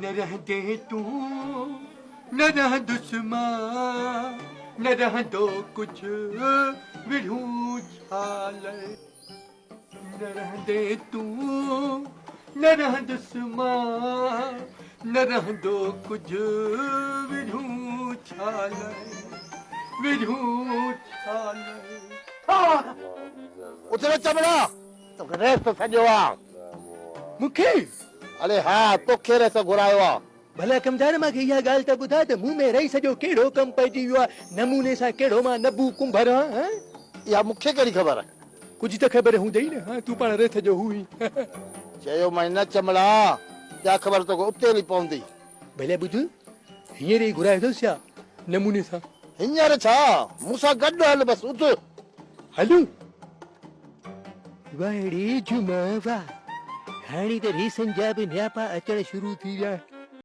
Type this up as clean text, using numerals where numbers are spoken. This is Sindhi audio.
نه رهندين تون نه رهندس مان، نه رهندو ڪجهه وڙهون ڇا لئه. نه رهندين تون نه رهندس مان، نه رهندو ڪجهه وڙهون ڇا لئه، وڙهون ڇا لئه. اٿ ري چمڙا، توکي رئيس سڏيو آ. مون کي؟ اڙي ها، توکي رئيس گهرايو آ. ڀلا ڪمدار مان کي اها ڳالهه ته ٻڌاء ته مون ۾ رئيس جو ڪهڙو ڪم پئجي ويو آ، نموني سان ڪهڙو مان نبو ڪنڀر هان، هان؟ اها مون کي ڪهڙي خبر. ڪجهه ته خبر هوندئي نه، هان، تون پاڻ رئيس جو هئين. چيومانء نه چمڙا، اها خبر توکي اتي هلي پوندي. ڀلا ٻڌ، هينئر ئي گهرايو اٿس ڇا نموني سان؟ هينئر ڇا، مون سان گڏ هل بس، اٿ. هلون. واهه ڙي جمعا واهه، هاڻي ته ريسن جا به نياپا اچڻ شروع ٿي ويا.